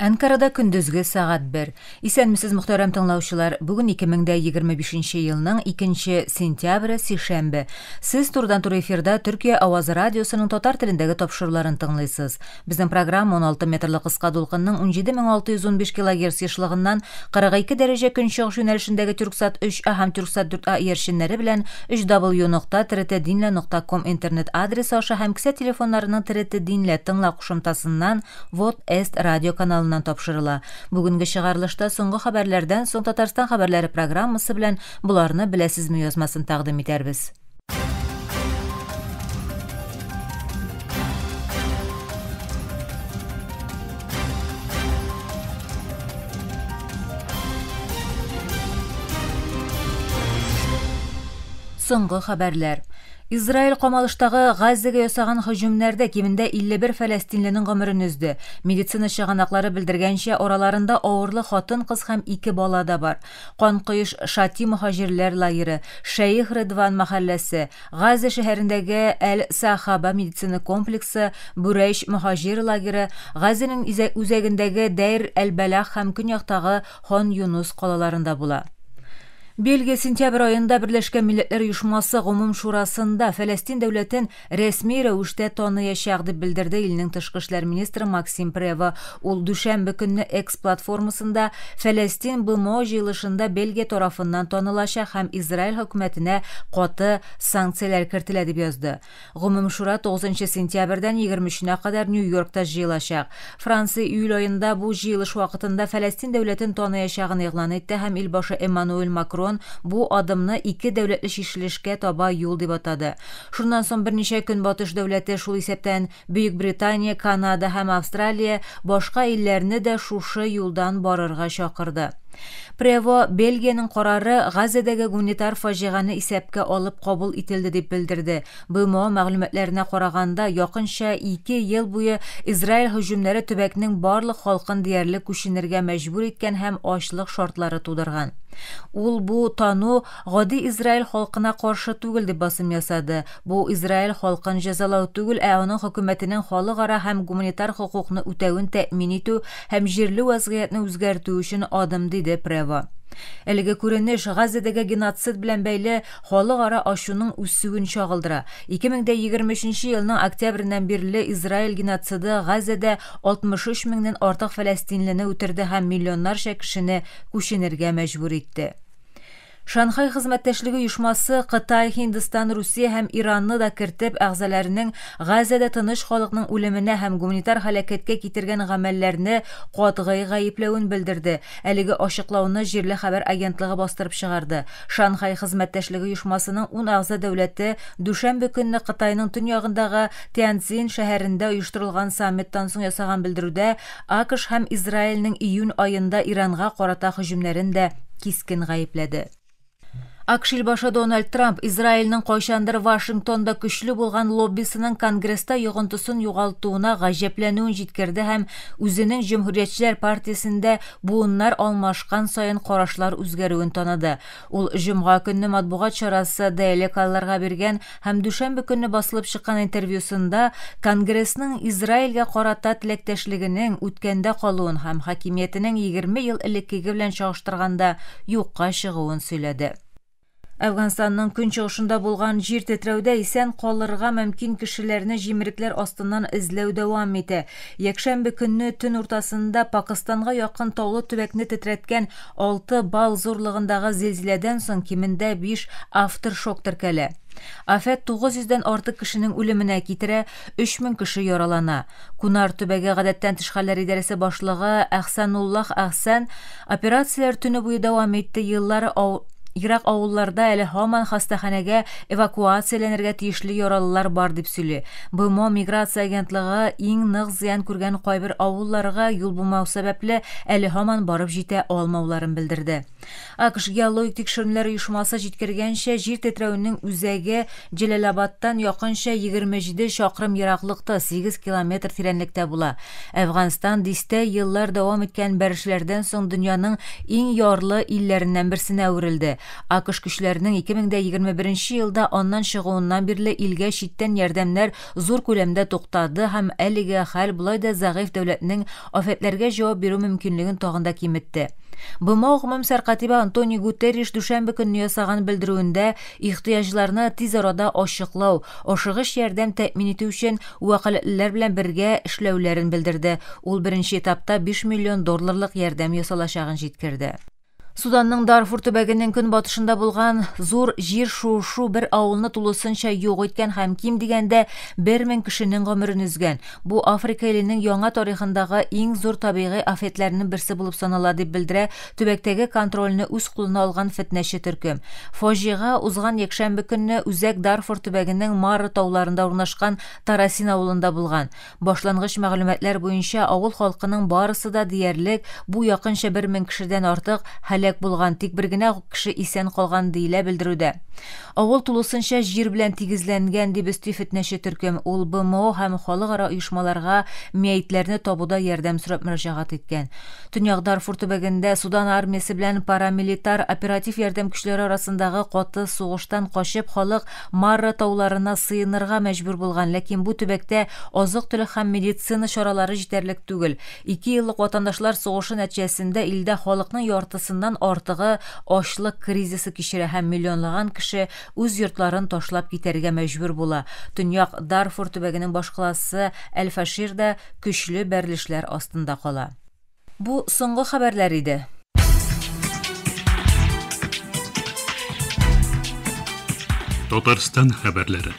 Әнкарада көндезге сәгать 1. Исәнмесез, мөхтәрәм тыңлаучылар. Бүген 2025 елның 2 сентябре, сишәмбе. Сез турыдан-туры эфирда Төркия авазы радиосының татар телендәге тапшыруларын тыңлыйсыз. Безнең программа 16 метрлы кыска дулкынның 17615 килогерц ешлыгыннан 42 дәрәҗә көнчыгыш юнәлешендәге Тюрксат 3А һәм Тюрксат 4А иярченнәре белән 3w.trtdinle.com интернет адресы аша һәм кесә телефоннарының TRT Dinle тыңла кушымтасыннан Вот Эст радио каналыннан тапшырыла. Бүгенге чыгарылышта соңгы хәбәрләрдән соң Татарстан хәбәрләре программасы белән боларны беләсезме язмасын тәкъдим итәрбез. Соңгы хәбәрләр. Израиль камалыштагы Газзәгә ясаган һөҗүмнәрдә кимендә 51 фәләстинленең гомерен өзде. Медицина чыганаклары белдергәнчә, араларында авырлы хатын-кыз һәм ике бала да бар. Канкоеш Шати мөһаҗирләр лагеры, Шәех Редван мәхәлләсе, Газзә шәһәрендәге Әл-Сахаба медицина комплексы, Бүрәйш мөһаҗир лагеры, Газзәнең үзәгендәге Дәйр әл-Бәлах һәм көньяктагы Хан Юнус калаларында була. Бельгия сентябрь аенда Берләшкән Милләтләр Оешмасы Гомум Шурасында Фәләстин дәүләтен рәсми рәвештә таныячак, дип белдерде илнең тышкы эшләр министры Максим Прево. Ул дүшәмбе көнне X платформасында Фәләстин БМО җыелышында Бельгия тарафыннан танылачак һәм Израиль хөкүмәтенә каты санкцияләр кертелә дип язды. Гомум шура 9 сентябрьдән 23-нә кадәр Нью-Йоркта җыелачак. Франция июль аенда бу җыелыш вакытында Фәләстин дәүләтен таныячагын игълан итте һәм илбашы Эммануэль Макрон бу адымны ике дәүләтле чишелешкә таба юл дип атады. Шуннан соң берничә көнбатыш дәүләте, шул исәптән Бөекбритания, Канада һәм Австралия, башка илләрне дә шушы юлдан барырга чакырды. Прево Бельгиянең карары Газәдәге гуманитар фаҗигане исәпкә алып кабул ителде дип белдерде. БМО мәгълүматларына караганда, якынча 2 ел буе Израиль һөҗүмнәре төбәкнең барлык халкын диярлек күченергә мәҗбүр иткән һәм ачлык шартлары тудырган. Ул бу тану гади Израиль халкына каршы түгел дип басым ясады. Бу Израиль халкын җәзалау түгел, ә аның хөкүмәтенең халыкара һәм гуманитар хокукны үтәвен тәэмин итү һәм җирле вазгыятьне үзгәртү өчен адым, диде Прево. Әлеге күренеш Газәдәге геноцид белән бәйле халыкара ачуның үсүен чагылдыра. 2023 елның октябреннән бирле Израиль геноциды Газәдә 63 меңнән артык фәләстинлене үтерде һәм миллионнарча кешене күченергә мәҗбүр итте. Шанхай хезмәттәшлеге оешмасы Кытай, Һиндстан, Русия һәм Иранны да кертеп, әгъзаларының Газәдә тыныч халыкның үлеменә һәм гуманитар һәлакәткә китергән гамәлләрне катгый гаепләвен белдерде. Әлеге ачыклауны җирле хәбәр агентлыгы бастырып чыгарды. Шанхай хезмәттәшлеге оешмасының 10 әгъза дәүләте дүшәмбе көнне Кытайның төньягындагы Тяньцзин шәһәрендә оештырылган саммиттан соң ясаган белдерүдә АКШ һәм Израильнең июнь аенда Иранга карата һөҗүмнәрен дә кискен гаепләде. АКШ илбашы Дональд Трамп Израильнең кайчандыр Вашингтонда көчле булган лоббисының Конгресста йогынтысын югалтуына гаҗәпләнүен җиткерде һәм үзенең Җөмһүриятчеләр партиясендә буыннар алмашкан саен карашлар үзгәрүен таныды. Ул җомга көнне матбугат чарасы Daily Caller-га биргән һәм дүшәмбе көнне басылып чыккан интервьюсында Конгрессның Израильгә карата теләктәшлегенең үткәндә калуын һәм хакимиятенең 20 ел элеккеге белән чагыштырганда юкка чыгуын сөйләде. Әфганстанның көнчыгышында булган җир тетрәүдә исән калырга мөмкин кешеләрне җимерекләр астыннан эзләү дәвам итә. Якшәмбе көнне төн уртасында Пакистанга якын таулы төбәкне тетрәткән 6 балл зурлыгындагы зилзиләдән соң кимендә 5 афтершок теркәлә. Афәт 900дән артык кешенең үлеменә китерә, 3000 кеше яралана. Кунар төбәге гадәттән тыш хәлләр идарәсе башлыгы Әхсануллах Әхсән операцияләр төне буе дәвам итте, еллар ерак авылларда әле һаман хастаханәгә эвакуацияләнергә тиешле яралылар бар дип сөйли. БМО миграция агентлыгы иң нык зыян күргән кайбер авылларга юл булмау сәбәпле әле һаман барып җитә алмауларын белдерде. АКШ геологик тикшеренүләр оешмасы җиткергәнчә, җир тетрәүенең үзәге Җәләлабадтан якынча 27 чакрым ераклыкта 8 километр тирәнлектә була. Әфганстан дистә еллар дәвам иткән бәрелешләрдән соң дөньяның иң ярлы илләреннән берсенә әверелде. АКШ көчләренең 2021 елда аннан чыгуыннан бирле илгә читтән ярдәмнәр зур күләмдә туктады һәм әлеге хәл болай да зәгыйфь дәүләтнең афәтләргә җавап бирү мөмкинлеген тагын да киметте. БМО гомум сәркатибе Антонио Гутерриш дүшәмбе көнне ясаган белдерүендә ихтыяҗларны тиз арада ачыклау, ашыгыч ярдәм тәэмин итү өчен вәкаләтлеләр белән бергә эшләүләрен белдерде. Ул беренче этапта 5 миллион долларлык ярдәм ясалачагын җиткерде. Суданның Дарфур төбәгенең көнбатышында булган зур җир шуышу бер авылны тулысынча юк иткән һәм ким дигәндә 1000 кешенең гомерен өзгән. Бу Африка иленең яңа тарихындагы иң зур табигый афәтләрнең берсе булып санала, дип белдерә төбәктәге контрольне үз кулына алган фетнәче төркем. Фаҗига узган якшәмбе көнне Үзәк Дарфур төбәгенең Мара тауларында урнашкан Тарасин авылында булган. Башлангыч мәгълүматлар буенча авыл халкының барысы да диярлек, бу якынча 1000 кешедән артык, һәлак булган, тик бер генә кеше исән калган, диелә белдерүдә. Авыл тулысынча җир белән тигезләнгән, дип өсти фетнәче төркем. Ул БМО һәм халыкара оешмаларга мәетләрне табуда ярдәм сорап мөрәҗәгать иткән. Төньяк Дарфур төбәгендә Судан армиясе белән парамилитар оператив ярдәм көчләре арасындагы каты сугыштан качып, халык Марра тауларына сыенырга мәҗбүр булган, ләкин бу төбәктә азык-төлек һәм медицина чаралары җитәрлек түгел. Ике еллык ватандашлар сугышы нәтиҗәсендә илдә халыкның яртысыннан артыгы ачлык кризисы кичерә һәм миллионлаган кеше үз йортларын ташлап китәргә мәҗбүр була. Төньяк Дарфур төбәгенең башкаласы Әл-Фашир да көчле бәрелешләр астында кала. Бу соңгы хәбәрләр иде. Татарстан хәбәрләре.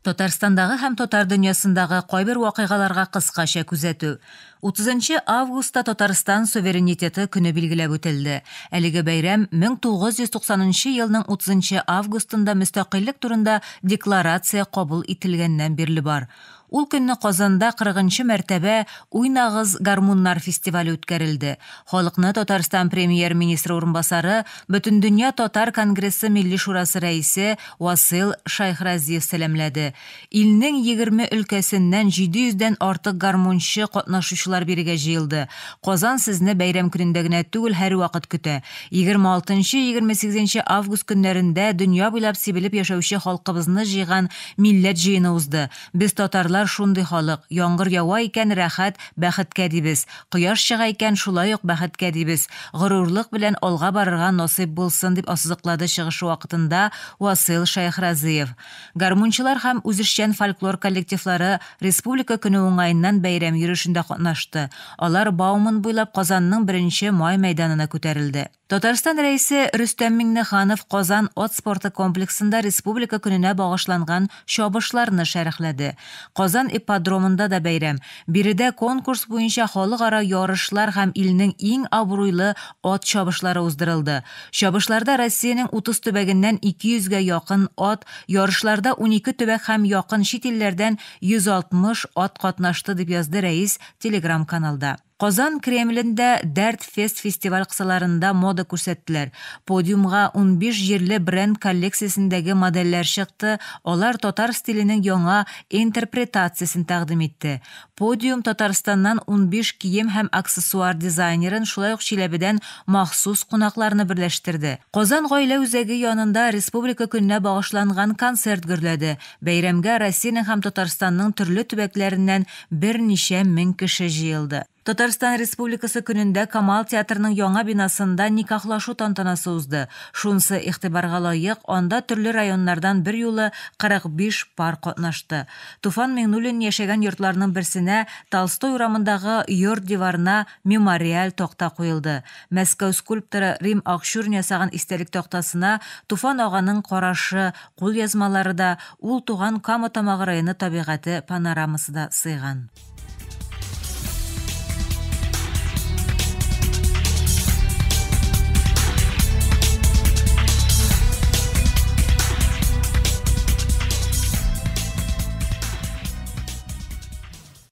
Татарстандагы һәм татар дөньясындагы кайбер вакыйгаларга кыскача күзәтү. 30 августта Татарстан суверенитеты көне билгеләп үтелде. Әлеге бәйрәм 1990 елның 30 августында мөстәкыйльлек турында декларация кабул ителгәннән бирле бар. Ул көнне Казанда 40 мәртәбә Уйнагыз гармуннар фестивале үткәрелде. Халыкны Татарстан премьер-министры урынбасары, Бөтендөнья татар конгрессы Милли шурасы рәисе Васил Шайхразиев сәламләде. Илнең 20 өлкәсеннән 700дән артык гармунчы катнашучылар бирегә җыелды. Казан сезне бәйрәм көнендә генә түгел, һәрвакыт көтә. 26-28 август көннәрендә дөнья буйлап сибелеп яшәүче халкыбызны җыйган милләт җыены узды. Без татарлар шундый халык. Яңгыр ява икән, рәхәт, бәхеткә дибез. Кояш чыга икән, шулай ук бәхеткә дибез. Горурлык белән алга барырга насыйп булсын, дип ассызыклады чыгышы вакытында Васил Шайхразиев. Гармунчылар һәм үзешчән фольклор коллективлары Республика көне уңаеннан бәйрәм йөрүшендә катнашты. Алар Бауман буйлап Казанның 1 май мәйданына күтәрелде. Татарстан рәисе Рөстәм Миңнеханов Казан ат спорты комплексында Республика көненә багышланган чабышларны шәрехләде. Казан ипподромында да бәйрәм. Биредә конкурс буенча халыкара ярышлар һәм илнең иң абруйлы ат чабышлары уздырылды. Чабышларда Россиянең 30 төбәгеннән 200гә якын ат, ярышларда 12 төбәк һәм якын чит илләрдән 160 ат катнашты, дип язды рәис Телеграм-каналда. Казан Кремлендә Дәрт Фест фестиваль кысаларында мода күрсәттеләр. Подиумга 15 җирле бренд коллекциясендәге модельләр чыкты, алар татар стиленең яңа интерпретациясен тәкъдим итте. Подиум Татарстаннан 15 кием һәм аксессуар дизайнерын, шулай ук Чиләбедән махсус кунакларны берләштерде. Казан гаилә үзәге янында Республика көненә багышланган концерт гөрләде. Бәйрәмгә Россиянең һәм Татарстанның төрле төбәкләреннән берничә мең кеше җыелды. Татарстан Республикасы көнендә Камал театрының яңа бинасында никахлашу тантанасы узды. Шунысы игътибарга лаек, анда төрле районнардан бер юлы 45 пар катнашты. Туфан Миңнуллин яшәгән йортларның берсенә Толстой урамындагы йорт диварына мемориаль такта куелды. Мәскәү скульпторы Рим Акчурин ясаган истәлек тактасына Туфан аганың карашы, кул язмалары да, ул туган Кама Тамагы районы табигате панорамасы да сыйган.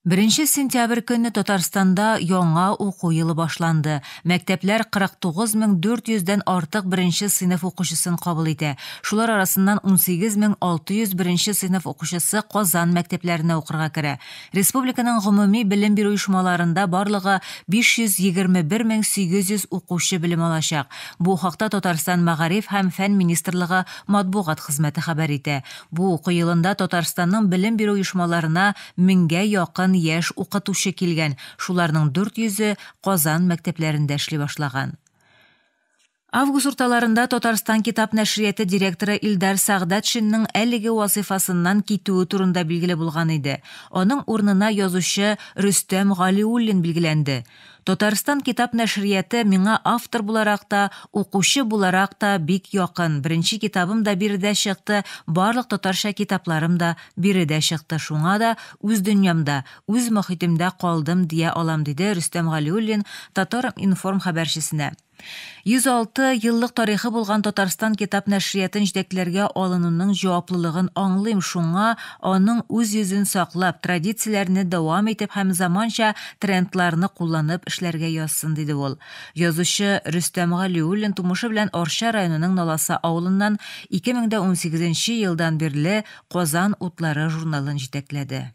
Беренче сентябрь көнне Татарстанда яңа уку елы башланды. Мәктәпләр 49 400 дән артык беренче сыйныф укучысын кабул итә. Шулар арасыннан 18 600 беренче сыйныф укучысы Казан мәктәпләренә укырга керә. Республиканың гомуми белем бирү оешмаларында барлыгы 521 800 укучы белем алачак. Бу хакта Татарстан Мәгариф һәм фән министрлыгы матбугат хезмәте хәбәр итә. Бу уку елында Татарстанның белем бирү оешмаларына меңгә якын яшь укытучы килгән. Шуларның 400-е Казан мәктәпләрендә эшли башлаган. Август урталарында Татарстан китап нәшрияты директоры Илдар Сәгъдәтшинның әлеге вазифасыннан китүе турында билгеле булган иде. Аның урынына язучы Рөстәм Галиуллин билгеләнде. Татарстан китап нәшрияты миңа автор буларак та, укучы буларак та бик якын. Беренче китабым да биредә чыкты, барлык татарча китапларым да биредә чыкты. Шуңа да үз дөньямда, үз мохитемдә калдым дия алам, диде Рөстәм Галиуллин Татар-информ хәбәрчесенә. 106 еллык тарихы булган Татарстан китап нәшриятын җитәкләргә алынуның җаваплылыгын аңлыйм, шуңа аның үз йөзен саклап, традицияләрне дәвам итеп һәм заманча трендларны кулланып эшләргә язсын, диде ул. Язучы Рөстәм Галиуллин тумышы белән Арча районының Наласа авылыннан 2018 елдан бирле Казан утлары журналын җитәкләде.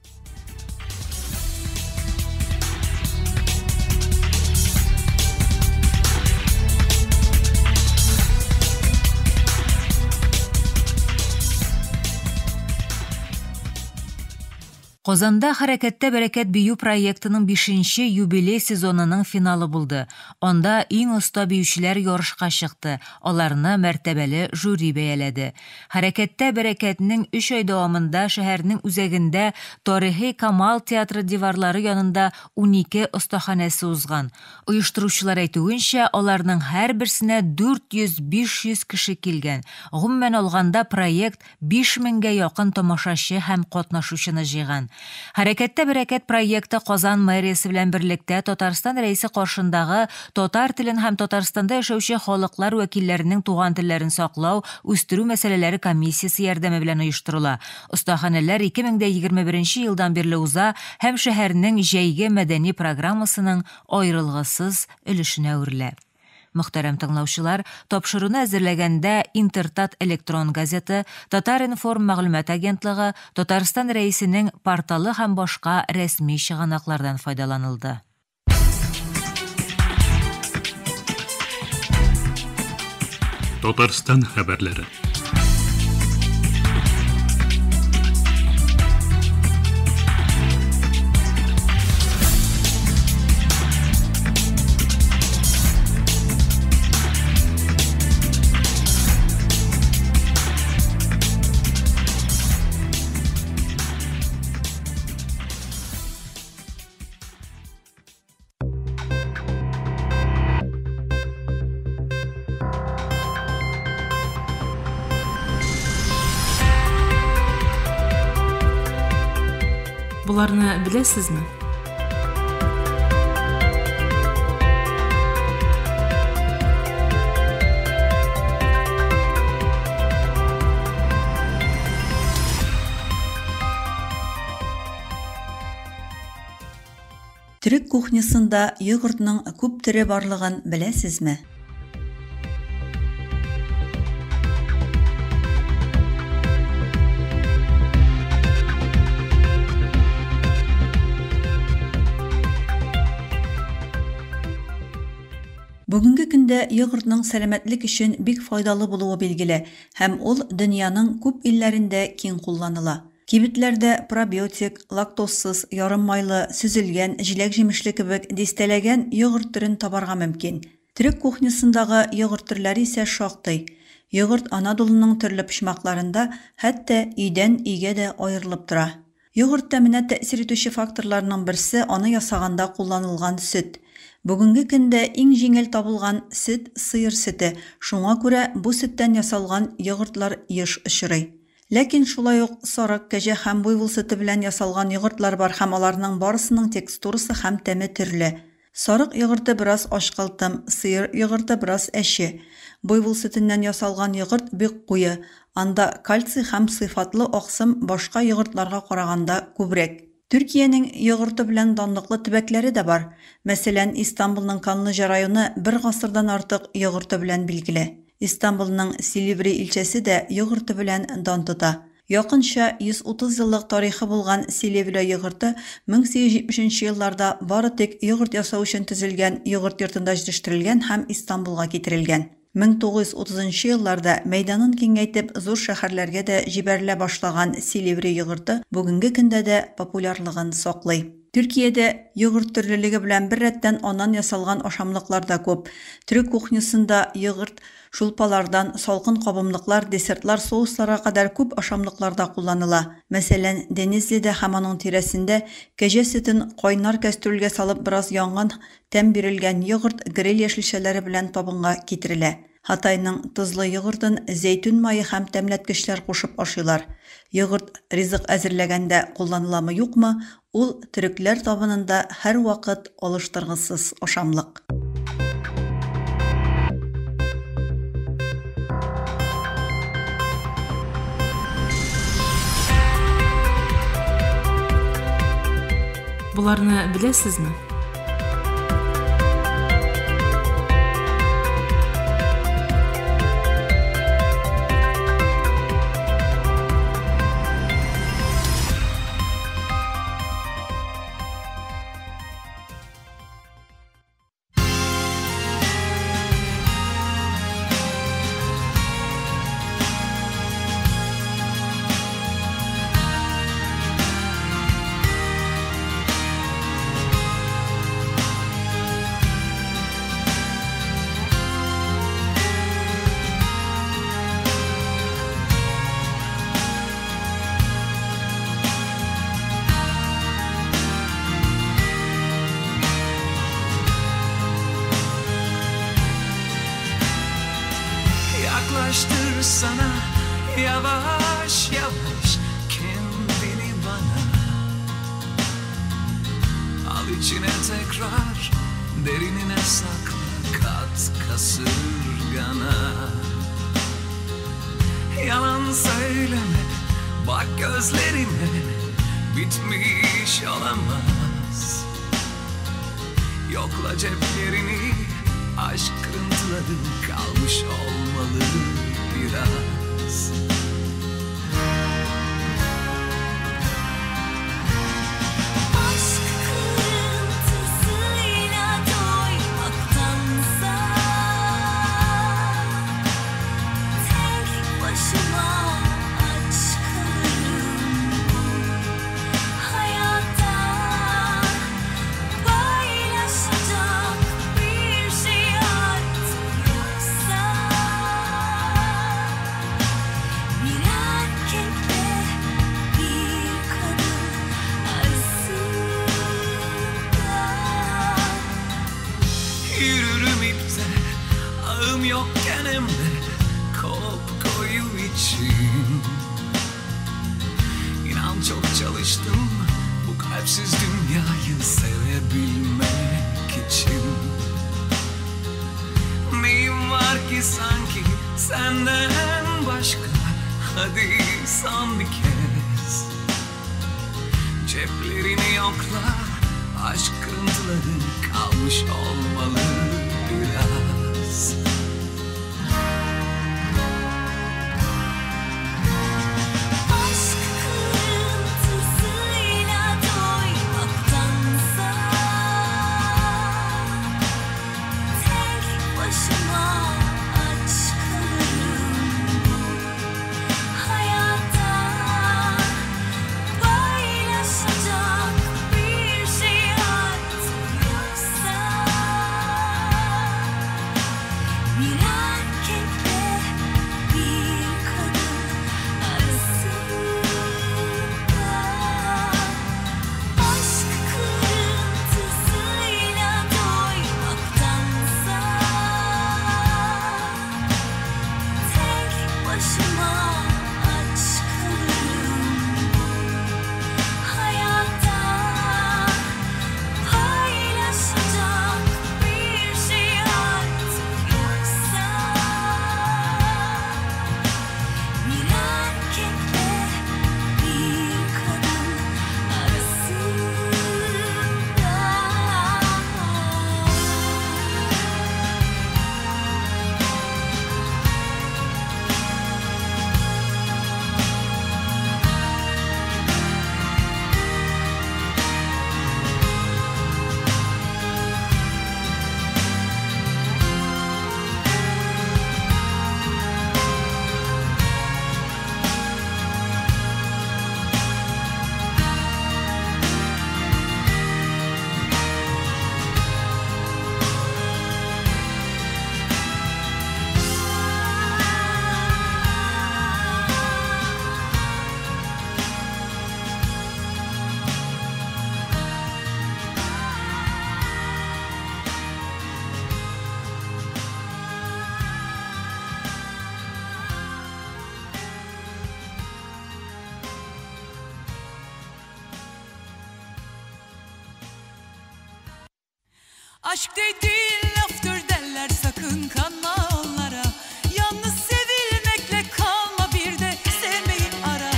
Казанда Хәрәкәттә бәрәкәт бию проектының 5 юбилей сезонының финалы булды. Анда иң оста биючеләр ярышка чыкты. Аларны мәртәбәле жюри бәяләде. Хәрәкәттә бәрәкәтнең 3 ай дәвамында шәһәрнең үзәгендә тарихи Камал театры диварлары янында 12 остаханәсе узган. Оештыручылар әйтүенчә, аларның һәрберсенә 400-500 кеше килгән. Гомумән алганда проект 5000гә якын тамашачы һәм катнашучыны җыйган. Хәрәкәттә бәрәкәт проекты Казан мэриясе белән берлектә Татарстан Рәисе каршындагы татар телен һәм Татарстанда яшәүче халыклар вәкилләренең туган телләрен саклау, үстерү мәсьәләләре комиссиясе ярдәме белән оештырыла. Остаханәләр 2021 елдан бирле уза һәм шәһәрнең җәйге мәдәни программасының аерылгысыз өлешенә әверелә. Мөхтәрәм тыңлаучылар, тапшыруны әзерләгәндә Интертат электрон газеты, Татар-информ мәгълүмат агентлыгы, Татарстан Рәисенең порталы һәм башка рәсми чыганаклардан файдаланылды. Татарстан хәбәрләре. Боларны беләсезме? Төрек кухнясында йогыртның күп төре барлыгын беләсезме? Бүгенге көндә йогыртның сәламәтлек өчен бик файдалы булуы билгеле һәм ул дөньяның күп илләрендә киң кулланыла. Кибетләрдә пробиотик, лактозсыз, ярыммайлы, сөзелгән, җиләк-җимешле кебек дистәләгән йогырт төрен табарга мөмкин. Төрек кухнясындагы йогырт төрләре исә шактый. Йогырт Анадолуның төрле почмакларында, хәтта өйдән өйгә дә аерылып тора. Йогырт тәменә тәэсир итүче факторларның берсе аны ясаганда кулланылган сөт. Бүгенге көндә иң җиңел табылган сөт сыер сөте, шуңа күрә бу сөттән ясалган йогыртлар еш очрый. Ләкин шулай ук сарык, кәҗә һәм буйвол сөте белән ясалган йогыртлар бар һәм аларның барысының текстурасы һәм тәме төрле. Сарык йогырты бераз ачкылтым, сыер йогырты бераз әче. Буйвол сөтеннән ясалган йогырт бик куе, анда кальций һәм сыйфатлы аксым башка йогыртларга караганда күбрәк. Төркиянең йогырты белән данлыклы төбәкләре дә бар. Мәсәлән, Истанбулның Канлыҗа районы бер гасырдан артык йогырты белән билгеле. Истанбулның Силиври илчәсе дә йогырты белән дан тота. Якынча 130 еллык тарихы булган Силиври йогырты 1870 нче елларда бары тик йогырт ясау өчен төзелгән йогырт йортында җитештерелгән һәм Истанбулга китерелгән. 1930 нчы елларда мәйданын киңәйтеп зур шәһәрләргә дә җибәрелә башлаган Силиври йогырты бүгенге көндә дә популярлыгын саклый. Төркиядә йогырт төрлелеге белән беррәттән аннан ясалган ашамлыклар да күп. Төрек кухнясында йогырт шулпалардан, салкын кабымлыклар, десертлар, соусларга кадәр күп ашамлыкларда кулланыла. Мәсәлән, Денизлида һәм аның тирәсендә кәҗә сөтен кайнар кәстрүлгә салып бераз янган Тәм бирелгән йогырт гриль яшелчәләре белән табынга китерелә. Һатайның тозлы йогыртын зәйтүн мае һәм тәмләткечләр кушып ашыйлар. Йогырт ризык әзерләгәндә кулланыламы-юкмы, ул төрекләр табынында һәрвакыт алыштыргысыз ашамлык. Боларны беләсезме? Yaklaştır sana yavaş yavaş kendini bana. Al içine tekrar derinine sakla kat kasırgana. Yalan söyleme bak gözlerime bitmiş olamaz. Yokla ceplerini aşk kırıntıları kalmış olmalı biraz. Aşk kırıntısıyla doymaktansa tek başıma aç kalırım bu hayatta. Paylaşacak bir şey artık yoksa bir erkekle bir kadın arasında. Yürürüm ipte ağım yokken hem de kop koyu için. İnan çok çalıştım bu kalpsiz dünyayı sevebilmek için. Neyim var ki sanki senden başka, hadi son bir kez. Ceplerini yokla aşk kırıntıları kalmış olmalı biraz. Aşk kırıntısıyla doymaktansa tek başıma aç kalırım bu hayatta. Paylaşacak bir şey artık yoksa bir erkekle bir kadın arasında. Aşk kırıntısıyla doymaktansa tek başıma aç kalırım bu hayatta. Paylaşacak bir şey artık yoksa bir erkekle bir kadın arasında. Aşk dediğin laftır derler, sakın kanma onlara. Yalnız sevilmekle kalma, bir de sevmeyi ara.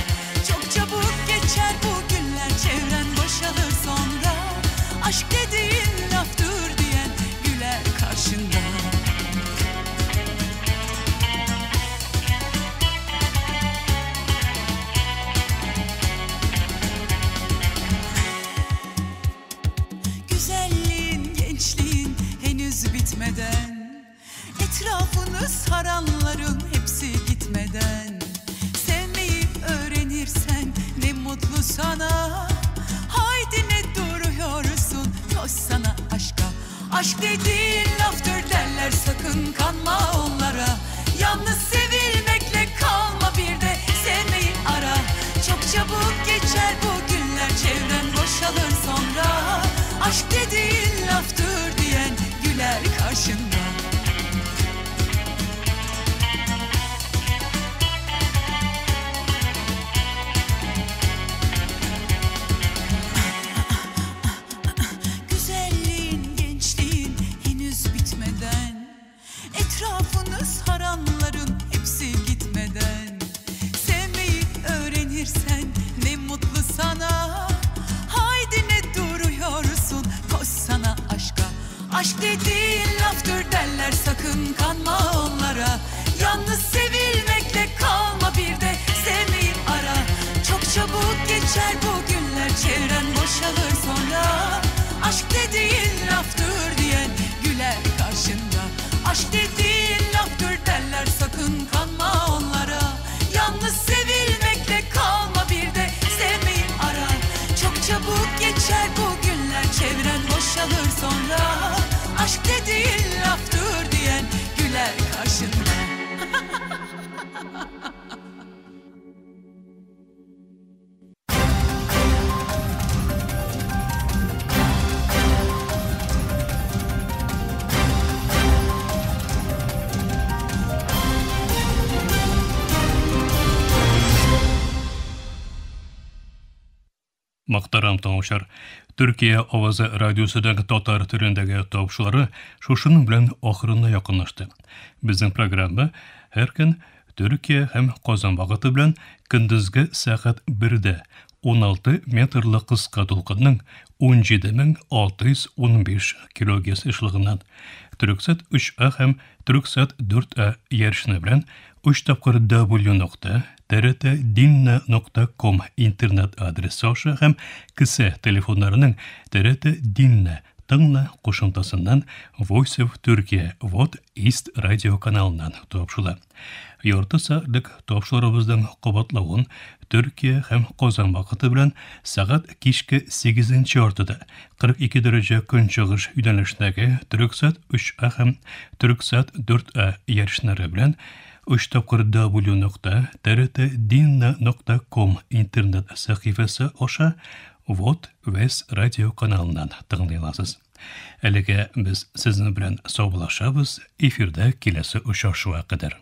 Çok çabuk geçer bu günler, çevren boşalır sonra. Aşk dediğin laftır diyen güler karşında. Güzelliğin, gençliğin henüz bitmeden, etrafını saranların hepsi gitmeden, sevmeyi öğrenirsen ne mutlu sana. Haydi ne duruyorsun, koşsana aşka. Aşk dediğin laftır derler, sakın kanma onlara. Yalnız sevilmekle kalma, bir de sevmeyi ara. Çok çabuk geçer bu günler, çevren boşalır sonra. Aşk dediğin laftır diyen güler karşında. Güzelliğin, gençliğin henüz bitmeden, etrafını saranların hepsi gitmeden, sevmeyi öğrenirsen ne mutlu sana. Haydi ne duruyorsun, koşsana aşka. Aşk dediğin laftır derler, sakın kanma onlara. Yalnız sevilmekle kalma, bir de sevmeyi ara. Çok çabuk geçer bu günler, çevren boşalır sonra. Aşk dediğin laftır diyen güler karşında. Aşk dediğin laftır derler, sakın kanma onlara. Yalnız sevilmekle kalma, bir de sevmeyi ara. Çok çabuk geçer bu günler, çevren boşalır sonra. Aşk dediğin laftır diyen güler karşında. Мөхтәрәм тыңлаучылар, Төркия авазы радиосының татар телендәге тапшырулары шушының белән ахырына якынлашты. Безнең программа һәр көн Төркия һәм Казан вакыты белән көндезге сәгать 1-дә 16 метрлы кыска дулкынның 17615 килогерц ешлыгыннан Төрксат 3А һәм Төрксат 4А ярышны белән 3 тапкыр w.trtdinne.com интернет адресы аша һәм кесә телефоннарының TRT Dinle тыңла кушымтасыннан Voice of Turkey Вот East радио каналыннан тапшыла. Ярты сәгатьлек тапшырубызның кабатлавын Төркия һәм Казан вакыты белән сәгать кичке 8 яртыда 42 дәрәҗә көнчыгыш юнәлешендәге Төрксат 3А һәм Төрксат 4А ярышлары белән 3 тапкыр w.trtdinne.com интернет сәхифәсе аша Вот Вес радио каналыннан тыңлый аласыз. Әлегә без сезнең белән саубуллашабыз, эфирдә киләсе очрашуга кадәр.